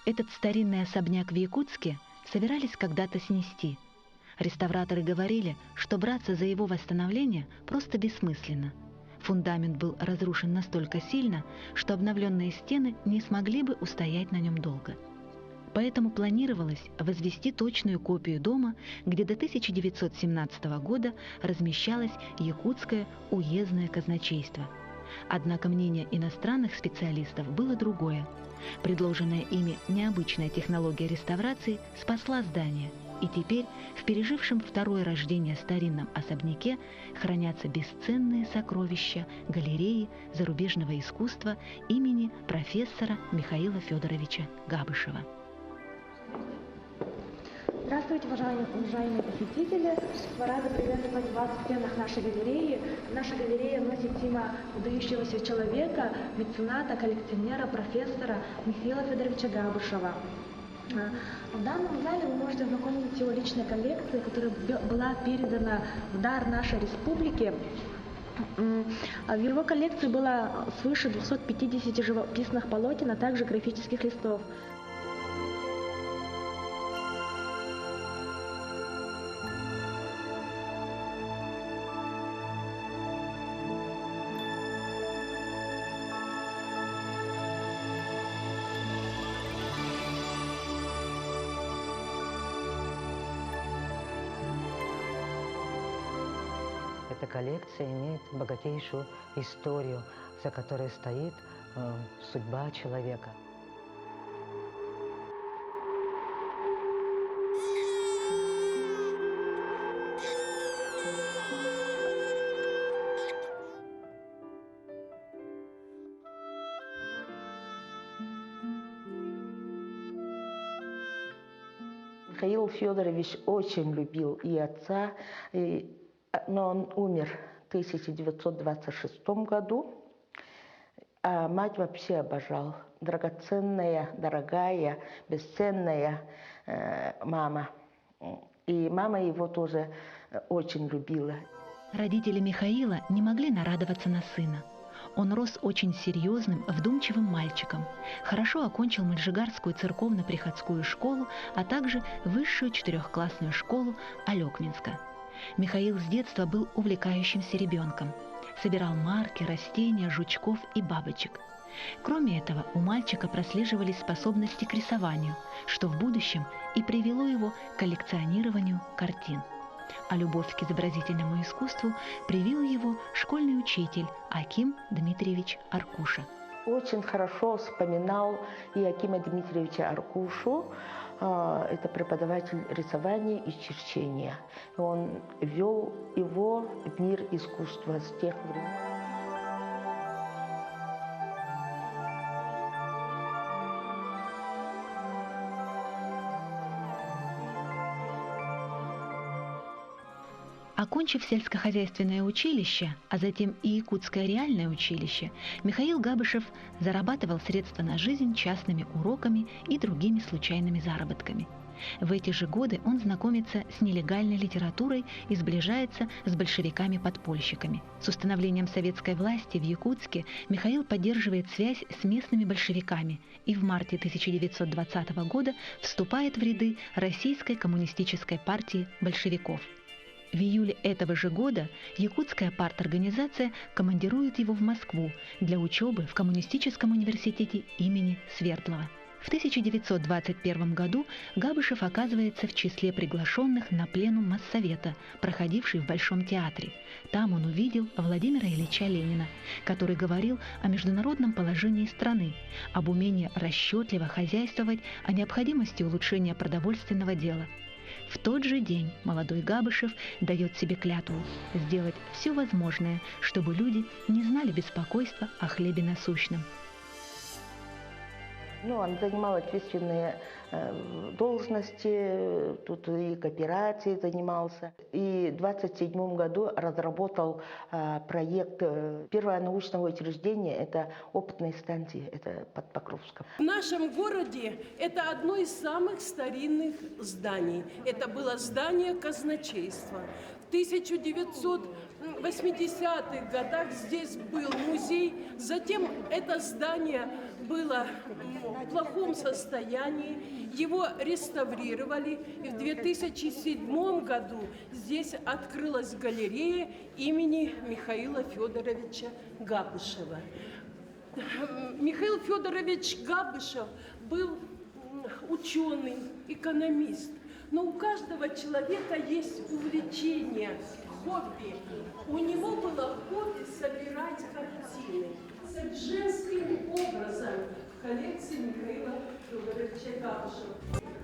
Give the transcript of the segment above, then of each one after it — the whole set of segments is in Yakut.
Этот старинный особняк в Якутске собирались когда-то снести. Реставраторы говорили, что браться за его восстановление просто бессмысленно. Фундамент был разрушен настолько сильно, что обновленные стены не смогли бы устоять на нем долго. Поэтому планировалось возвести точную копию дома, где до 1917 года размещалось Якутское уездное казначейство. Однако мнение иностранных специалистов было другое. Предложенная ими необычная технология реставрации спасла здание, и теперь в пережившем второе рождение старинном особняке хранятся бесценные сокровища галереи зарубежного искусства имени профессора Михаила Федоровича Габышева. Здравствуйте, уважаемые, уважаемые посетители! Мы рады приветствовать вас в стенах нашей галереи. Наша галерея носит имя выдающегося человека, мецената, коллекционера, профессора Михаила Федоровича Габышева. В данном зале вы можете ознакомиться с его личной коллекцией, которая была передана в дар нашей республике. В его коллекции было свыше 250 живописных полотен, а также графических листов. Эта коллекция имеет богатейшую историю, за которой стоит э, судьба человека. Михаил Федорович очень любил и отца, и, но он умер в 1926 году. А мать вообще обожал. Драгоценная, дорогая, бесценная э, мама. И мама его тоже э, очень любила. Родители Михаила не могли нарадоваться на сына. Он рос очень серьезным, вдумчивым мальчиком. Хорошо окончил Мальжигарскую церковно-приходскую школу, а также высшую четырехклассную школу Алекминска. Михаил с детства был увлекающимся ребенком. Собирал марки, растения, жучков и бабочек. Кроме этого, у мальчика прослеживались способности к рисованию, что в будущем и привело его к коллекционированию картин. А любовь к изобразительному искусству привил его школьный учитель Аким Дмитриевич Аркуша. Очень хорошо вспоминал и Акима Дмитриевича Аркушу. А, это преподаватель рисования и черчения. Он вел его в мир искусства с тех времен. Окончив сельскохозяйственное училище, а затем и Якутское реальное училище, Михаил Габышев зарабатывал средства на жизнь частными уроками и другими случайными заработками. В эти же годы он знакомится с нелегальной литературой и сближается с большевиками-подпольщиками. С установлением советской власти в Якутске Михаил поддерживает связь с местными большевиками и в марте 1920 года вступает в ряды Российской коммунистической партии большевиков. В июле этого же года якутская парторганизация командирует его в Москву для учебы в Коммунистическом университете имени Свердлова. В 1921 году Габышев оказывается в числе приглашенных на пленум Моссовета, проходивший в Большом театре. Там он увидел Владимира Ильича Ленина, который говорил о международном положении страны, об умении расчетливо хозяйствовать, о необходимости улучшения продовольственного дела. В тот же день молодой Габышев дает себе клятву сделать все возможное, чтобы люди не знали беспокойства о хлебе насущном. Ну, он занимал ответственные э, должности, тут и кооперацией занимался. И в 27 году разработал э, проект э, первое научное учреждение, это опытные станции, это под Покровском. В нашем городе это одно из самых старинных зданий. Это было здание казначейства. В 80-х годах здесь был музей, затем это здание было в плохом состоянии, его реставрировали, и в 2007 году здесь открылась галерея имени Михаила Федоровича Габышева. Михаил Федорович Габышев был ученый, экономист. Но у каждого человека есть увлечение, хобби. У него было хобби собирать картины с женским образом в коллекции Михаила Федоровича Габышева.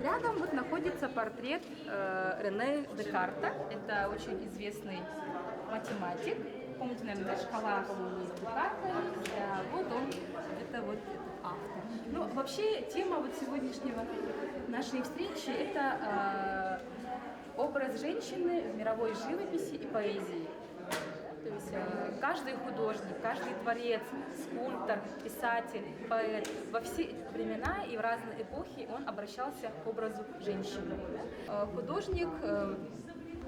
Рядом вот находится портрет э, Рене Декарта. Это очень известный математик. Помните, наверное, шкала, по-моему, есть Декарта. Да, вот он, это вот этот автор. Ну, вообще, тема вот сегодняшнего нашей встречи – это э, образ женщины в мировой живописи и поэзии. То есть э, каждый художник, каждый творец, скульптор, писатель, поэт во все времена и в разные эпохи он обращался к образу женщины. Да? Э, художник э,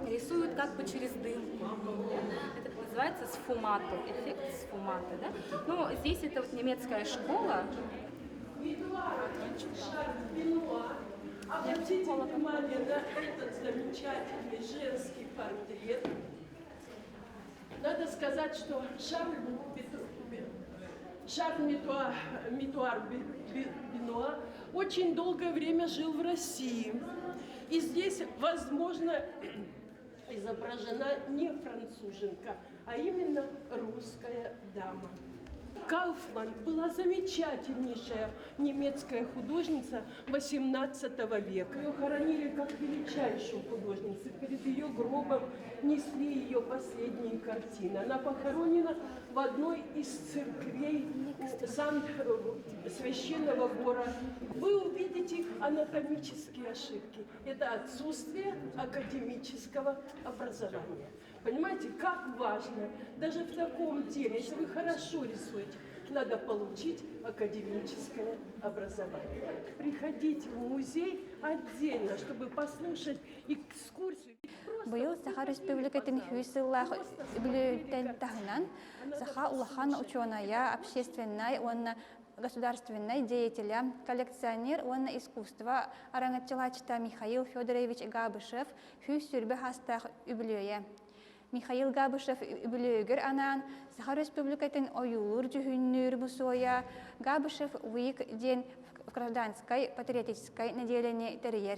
рисует как бы через дымку. Это называется сфумато, эффект сфумато. Да? Но здесь это вот немецкая школа. Обратите внимание на этот замечательный женский портрет. Надо сказать, что Шарль, Шарль Митуар, Митуар Бенуа очень долгое время жил в России. И здесь, возможно, изображена не француженка, а именно русская дама. Кауфман была замечательнейшая немецкая художница XVIII века. Ее хоронили как величайшую художницу. Перед ее гробом несли ее последние картины. Она похоронена в одной из церквей Сан священного гора. Вы увидите анатомические ошибки. Это отсутствие академического образования. Понимаете, как важно, даже в таком деле, если вы хорошо рисуете, надо получить академическое образование. Приходите в музей отдельно, чтобы послушать экскурсию. Быйыл Саха Республикатын 100 сыллаах үбүлүөйүттэн таһынан саха улахан учуонайа, общественнай уонна государственнай деятеля, коллекционер уонна искусство араҥаччылааччыта Михаил Федорович Габышев 120 саастаах үбүлүөйэ. Михаил Габышев үбүлүөйүгэр анаан Саха Республикатын ойуулуур-дьүһүннүүр мусуойа Габышев Week диэн гражданскай патриотическай нэдиэлэни тэрийэр.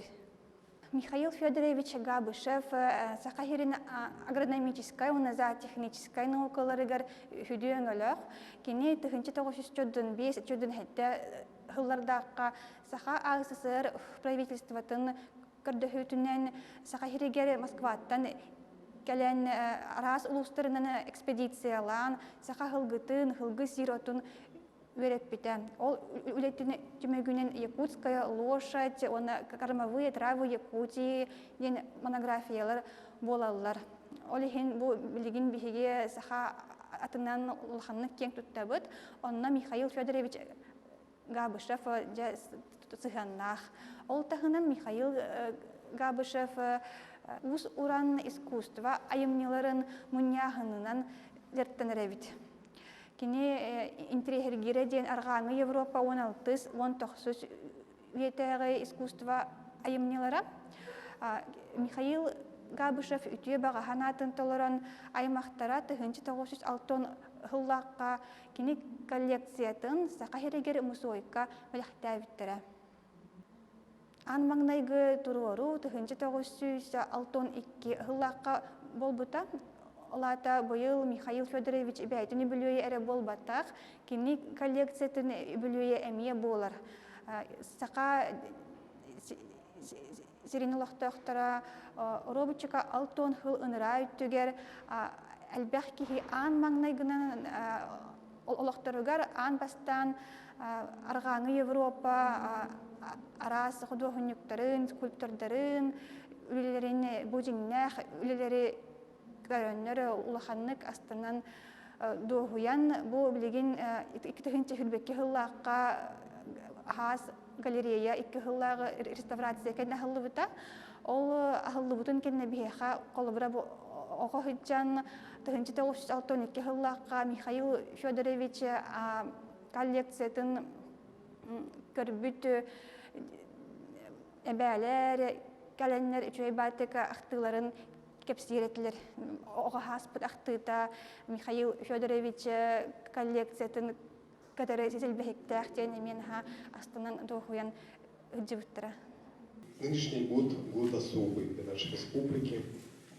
Михаил Федорович Габышев Саха сирин агрономическай уонна зоотехническай наукаларыгар сүдү өҥөлөөх. Кини 1905 чөдүн сыллардаахха Саха АССР правительствотын көрдөһүүтүнэн Саха сиригэр Москваттан кэлэн араас улуустарынан экспедициялаан саха сылгытын, сылгы сиир отун үөрэппитэ. Ол үлэтин түмүгүнэн «Якутская лошадь» уонна «Кормовые травы Якутии» диэн монографиялар буолаллар. Ол иһин бу билигин биһиги саха атынан улаханнык киэҥ туттабыт. Онно Михаил Федорович Габышев дьэ сыһыаннаах. Ол таһынан Михаил Габышев уус-уран искусство айымньыларын мунньааһынынан дьарыктанар эбит. Кини интириэһиргиирэ диэн Арҕааҥы Европа 16 19 үйэтээҕи искусство айымньылара. Михаил Габышев үтүө баҕа санаатын толорон аймахтара 1906 сыллаахха Кини коллекциятын Саха сиригэр мусуойка бэлэхтээбиттэрэ. Аан маҥнайгы туруоруу 1962 сыллаахха буолбута. Ол аата быйыл Михаил Федорович бэйэтин үбүлүөйэ эрэ буолбатах, кини коллекциятын үбүлүөйэ эмиэ буолар. Саха сирин олохтоохторо Робочка алтон сыл ыныраа өттүгэр элбэх киһи аан маҥнайгынан олохторугар аан бастаан Арҕааҥы Европа араас худуоһунньуктарын, скульптордарын үлэлэрин бу дьиҥнээх үлэлэри көрөннөр улаханнык астынан дуоһуйан бу билигин 2022 сыллаахха аһаас галерея икки сыллааҕы реставрация кэннэ аһыллыбыта. Ол аһыллыбытын кэннэ биһиэхэ холобура бу Оҕо сылдьан 1962 сыллаахха Михаил Федорович коллекциятын көрбүт эбээлэр кэлэннэр үчүгэй баатыка ахтыыларын кэпсиир этилэр. Оҕо ааспыт ахтыыта Михаил Федорович коллекциятын кытары силбэһиктээх диэн эмиэ наһаа астынан дуоһуйан сылдьыбыттара. Нынешний год – год особый для нашей республики.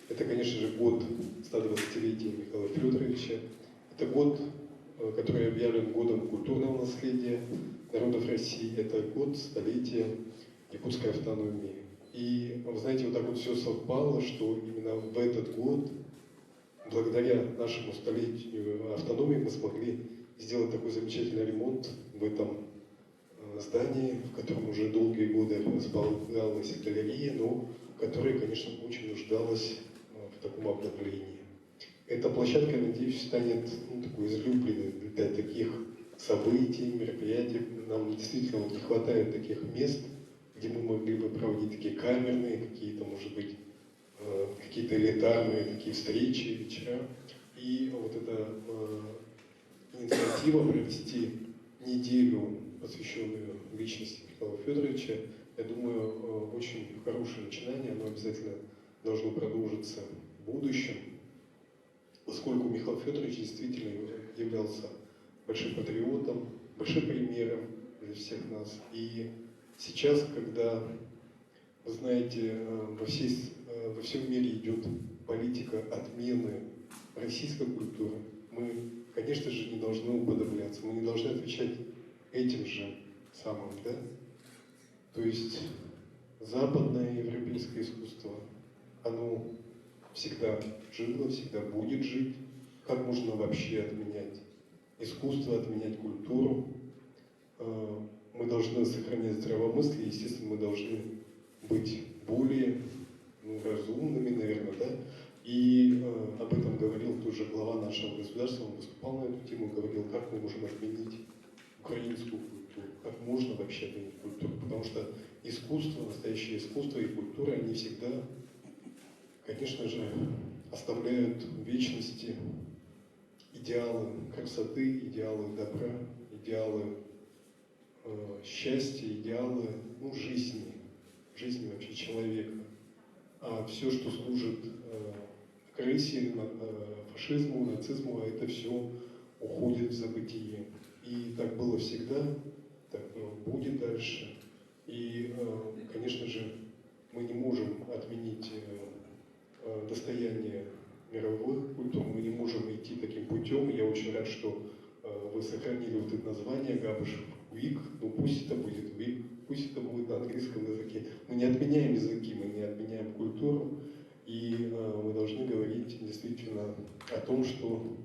Это, конечно же, год 120-летия Михаила Федоровича. Это год, который объявлен годом культурного наследия народов России. Это год столетия якутской автономии. И, вы знаете, вот так вот все совпало, что именно в этот год, благодаря нашему столетию автономии, мы смогли сделать такой замечательный ремонт в этом здании, в котором уже долгие годы располагалась галерея, но которая, конечно, очень нуждалась в таком обновлении. Эта площадка, надеюсь, станет, ну, такой излюбленной для таких событий, мероприятий. Нам действительно не хватает таких мест, где мы могли бы проводить такие камерные, какие-то, может быть, какие-то элитарные такие встречи, вечера. И вот эта инициатива провести неделю, посвященную личности Михаила Федоровича, я думаю, очень хорошее начинание, оно обязательно должно продолжиться в будущем, поскольку Михаил Федорович действительно являлся большим патриотом, большим примером для всех нас. И сейчас, когда, вы знаете, во всем мире идет политика отмены российской культуры, мы, конечно же, не должны уподобляться, мы не должны отвечать этим же самым, да? То есть западное европейское искусство, оно всегда жило, всегда будет жить. Как можно вообще отменять искусство, отменять культуру? Мы должны сохранять здравомыслие, естественно, мы должны быть более, ну, разумными, наверное, да? И об этом говорил тоже глава нашего государства, он выступал на эту тему, говорил, как мы можем отменить украинскую культуру, как можно вообще отменить культуру, потому что искусство, настоящее искусство и культура, они всегда, конечно же, оставляют в вечности идеалы красоты, идеалы добра, идеалы счастья, идеалы, ну, жизни, жизни вообще человека. А все, что служит агрессии, фашизму, нацизму, это все уходит в забытие. И так было всегда, так будет дальше. И, конечно же, мы не можем отменить достояние мировых культур, мы не можем идти таким путем. Я очень рад, что вы сохранили вот это название Габышев Week. Ну пусть это будет Week, пусть это будет на английском языке. Мы не отменяем языки, мы не отменяем культуру. И мы должны говорить действительно о том, что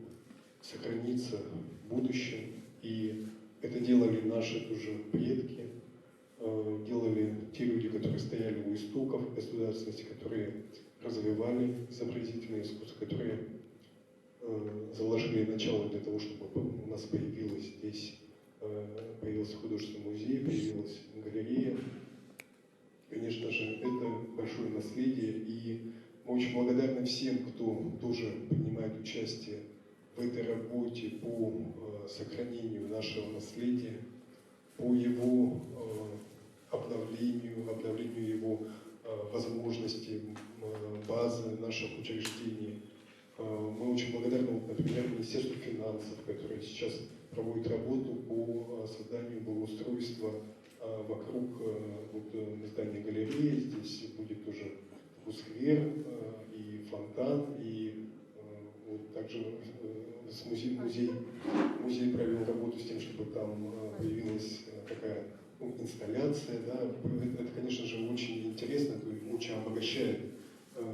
сохранится в будущем. И это делали наши тоже предки, делали те люди, которые стояли у истоков государственности, которые развивали изобразительное искусство, которые заложили начало для того, чтобы у нас появилась здесь, появился художественный музей, появилась галерея. Конечно же, это большое наследие, и мы очень благодарны всем, кто тоже принимает участие в этой работе по сохранению нашего наследия, по его обновлению, обновлению его возможностей, базы наших учреждений. Мы очень благодарны, вот, например, Министерству финансов, которое сейчас проводит работу по созданию благоустройства вокруг вот, здания галереи. Здесь будет тоже такой сквер и фонтан, и вот также музей провел работу с тем, чтобы там появилась такая, ну, инсталляция. Да. Это, конечно же, очень интересно, это очень обогащает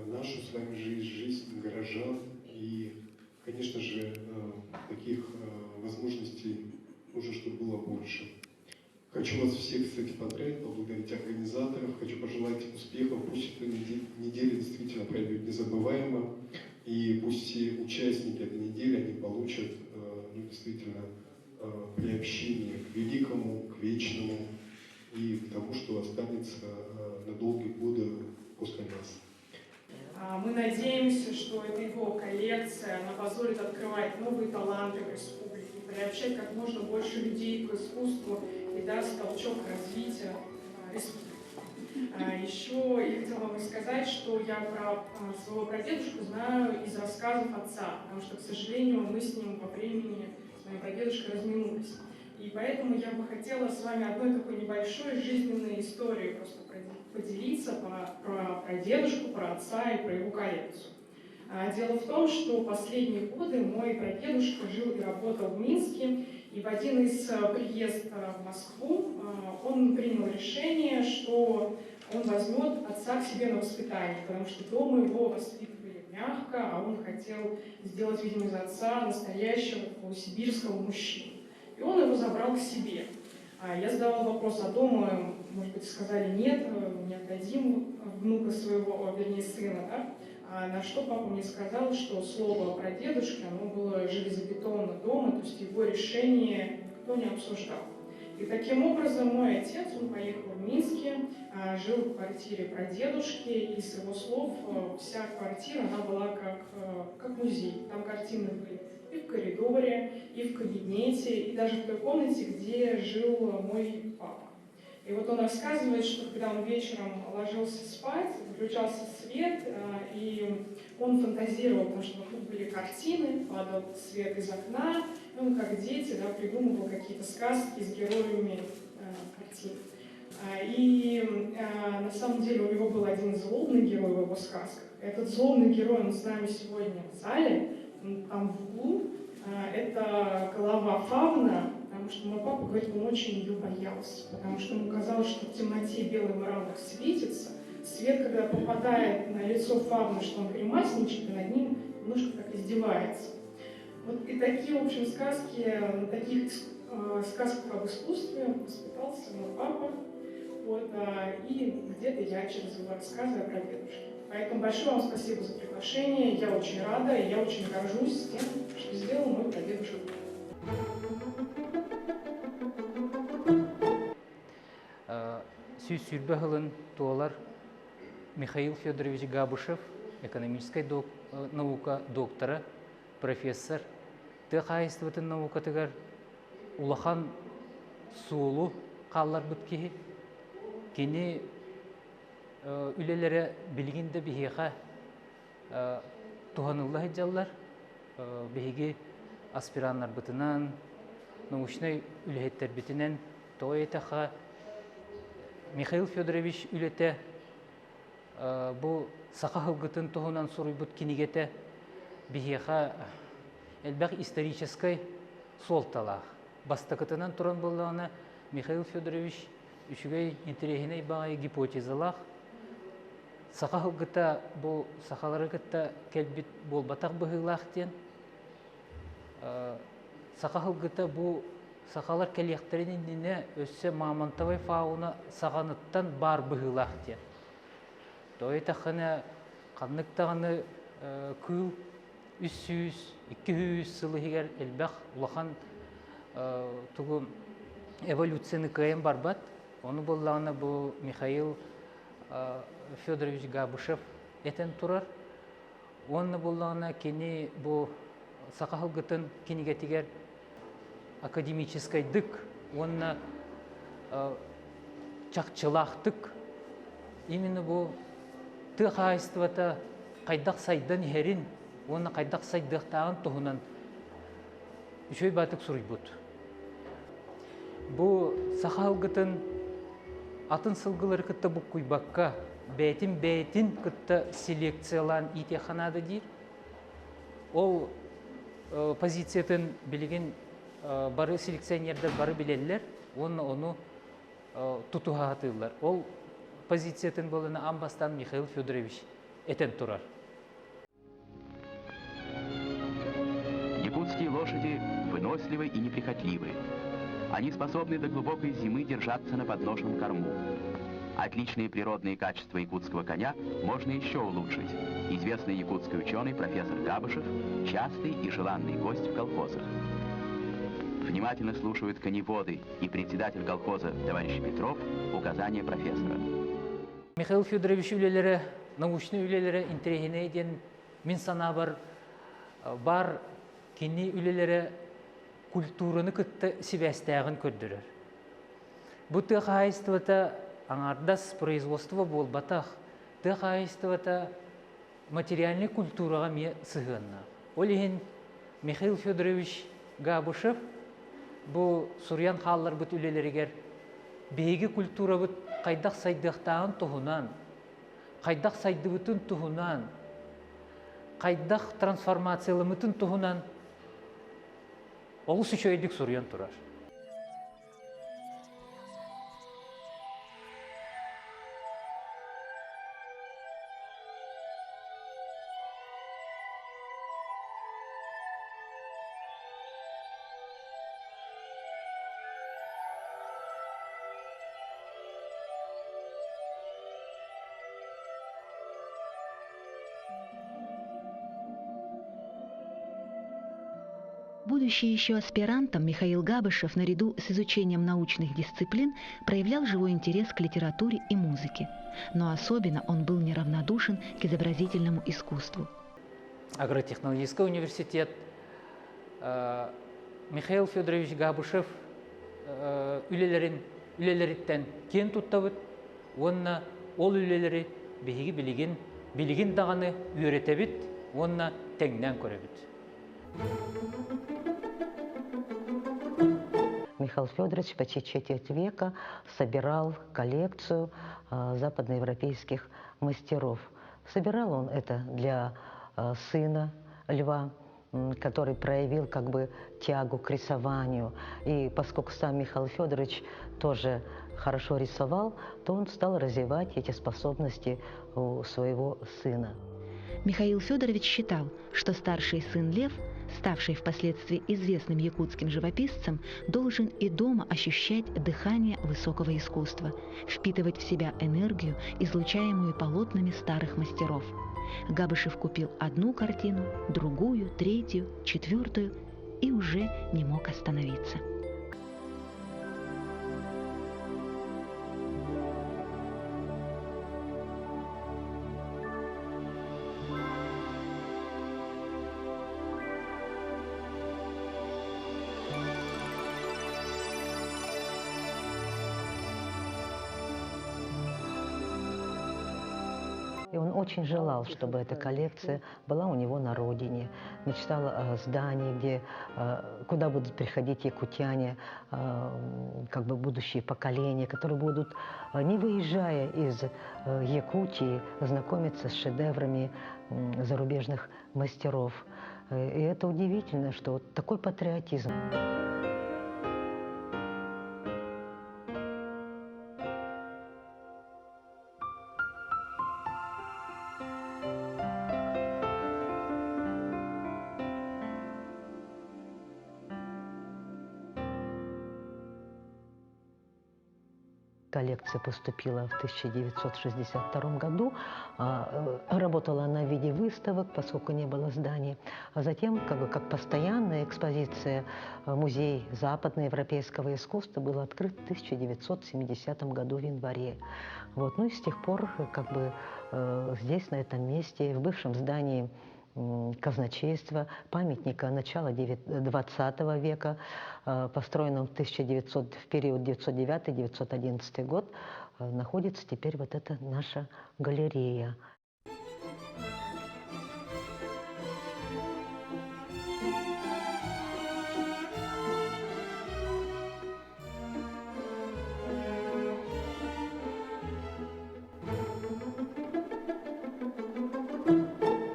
нашу с вами жизнь, жизнь горожан. И, конечно же, таких возможностей нужно, чтобы было больше. Хочу вас всех, кстати, поздравить, поблагодарить организаторов, хочу пожелать успехов, пусть эта неделя действительно пройдет незабываемо, и пусть все участники этой недели, они получат, ну, действительно, приобщение к великому, к вечному и к тому, что останется на долгие годы после нас. Мы надеемся, что эта его коллекция, она позволит открывать новые таланты в республике, приобщать как можно больше людей к искусству и даст толчок развития республики. Еще я хотела вам рассказать, что я про своего прадедушку знаю из рассказов отца, потому что, к сожалению, мы с ним по времени, с моим прадедушкой, разминулись. И поэтому я бы хотела с вами одной такой небольшой жизненной историей просто поделиться про прадедушку, про отца и про его коллекцию. Дело в том, что последние годы мой прадедушка жил и работал в Минске, и в один из приездов в Москву он принял решение, что он возьмет отца к себе на воспитание, потому что дома его воспитывали мягко, а он хотел сделать, видимо, из отца настоящего такого сибирского мужчину. И он его забрал к себе. Я задавала вопрос, а дома, может быть, сказали нет, не отдадим внука своего, вернее, сына, да? На что папа мне сказал, что слово прадедушки, оно было железобетонно дома, то есть его решение никто не обсуждал. И таким образом мой отец, он поехал в Минске, жил в квартире прадедушки, и с его слов вся квартира, она была как музей. Там картины были и в коридоре, и в кабинете, и даже в той комнате, где жил мой папа. И вот он рассказывает, что когда он вечером ложился спать, выключался свет, и он фантазировал, потому что вокруг были картины, падал свет из окна, и он, как дети, да, придумывал какие-то сказки с героями картин. И на самом деле у него был один злобный герой в его сказках. Этот злобный герой, он с нами сегодня в зале, он там в углу. Это голова фавна, потому что мой папа говорит, он очень ее боялся, потому что ему казалось, что в темноте белый мрамор светится, свет, когда попадает на лицо фавна, что он гримасничает, и над ним немножко так издевается. Вот и такие, в общем, сказки, на таких сказках об искусстве воспитался мой папа, вот, и где-то я через его рассказы о прадедушке. Поэтому большое вам спасибо за приглашение, я очень рада и я очень горжусь тем, что сделал мой прадедушка. 120 сылын туолар Михаил Федорович Габышев, экономическай наука доктора, профессор, тыа хаһаайыстыбатын наукатыгар улахан суолу хаалларбыт киһи. Кини үлэлэрэ билигин да биһиэхэ туһанылла сылдьаллар. Биһиги аспираннарбытынан, научнай үлэһиттэрбитинэн тоҕо диэтэххэ, Михаил Федорович үлэтэ бу саха сылгытын туһунан суруйбут кинигэтэ биһиэхэ элбэх историческай суолталаах. Бастакытынан туран буоллаҕына, Михаил Федорович үчүгэй интэриэһинэй баҕайы гипотезалаах. Саха сылгыта бу сахалары кытта кэлбит буолбатах быһыылаах диэн. Саха сылгыта бу сахалар кэлиэхтэрин иннинэ өссө мамонтовай фауна саҕаныттан баар быһыылаах диэн. Тоҕо диэтэххинэ, ханнык даҕаны кыыл 300, 200 сыл иһигэр элбэх улахан тугу эволюцияны кыайан барбат. Ону буоллаҕына бу Михаил Федорович Габышев этэн турар. Уонна буоллаҕына кини бу саха сылгытын кинигэтигэр академическайдык уонна чахчылаахтык именно бу тыа хаһаайыстыбата хайдах сайдан иһэрин уонна хайдах сайдыахтааҕын туһунан үчүгэй баатык суруйбут. Бу саха сылгытын атын сылгылары кытта буккуйбакка, бэйэтин бэйэтин кытта селекциялаан иитиэххэ наада диир. Ол позициятын билигин бары селекционердэр бары билэллэр уонна ону тутуһа сатыыллар. Ол позициятын буолана аан бастаан Михаил Федорович этэн турар. Якутские лошади выносливы и неприхотливы. Они способны до глубокой зимы держаться на подножном корму. Отличные природные качества якутского коня можно еще улучшить. Известный якутский ученый профессор Габышев – частый и желанный гость в колхозах. Внимательно слушают коневоды и председатель колхоза товарищ Петров указания профессора. Михаил Федорович үлэлэрэ научный үлэлэрэ интэриэһинэй диэн мин санаабар бар кини үлэлэрэ культураны кытта сибээстээҕин көрдөрөр. Бу тыа хаһаайыстыбата аҥаардас производство буолбатах, тыа хаһаайыстыбата материальнай культураҕа эмиэ сыһыаннаах. Ол иһин Михаил Федорович Габышев бу суруйан хаалларбыт үлэлэригэр биһиги культурабыт хайдах сайдыахтааҕын туһунан, хайдах сайдыбытын туһунан, хайдах трансформацияламмытын туһунан олус үчүгэйдик суруйан турар. Будучи еще аспирантом, Михаил Габышев наряду с изучением научных дисциплин проявлял живой интерес к литературе и музыке. Но особенно он был неравнодушен к изобразительному искусству. Агротехнологический университет Михаил Федорович Габышев үлэлэрин үлэлэриттэн киэн туттабыт уонна ол үлэлэри биһиги билигин билигин даҕаны үөрэтэбит уонна тэҥнээн көрөбүт. Михаил Федорович почти четверть века собирал коллекцию западноевропейских мастеров. Собирал он это для сына Льва, который проявил как бы тягу к рисованию. И поскольку сам Михаил Федорович тоже хорошо рисовал, то он стал развивать эти способности у своего сына. Михаил Федорович считал, что старший сын Лев, ставший впоследствии известным якутским живописцем, должен и дома ощущать дыхание высокого искусства, впитывать в себя энергию, излучаемую полотнами старых мастеров. Габышев купил одну картину, другую, третью, четвертую и уже не мог остановиться. И он очень желал, чтобы эта коллекция была у него на родине. Мечтал о здании, где, куда будут приходить якутяне, как бы будущие поколения, которые будут, не выезжая из Якутии, знакомиться с шедеврами зарубежных мастеров. И это удивительно, что вот такой патриотизм. Коллекция поступила в 1962 году. Работала она в виде выставок, поскольку не было зданий. А затем, как бы, как постоянная экспозиция, музей западноевропейского искусства был открыт в 1970 году в январе. Вот. Ну и с тех пор как бы, здесь, на этом месте, в бывшем здании казначейства, памятника начала 20 века, построенном в 1900, в период 909-911 год, находится теперь вот эта наша галерея.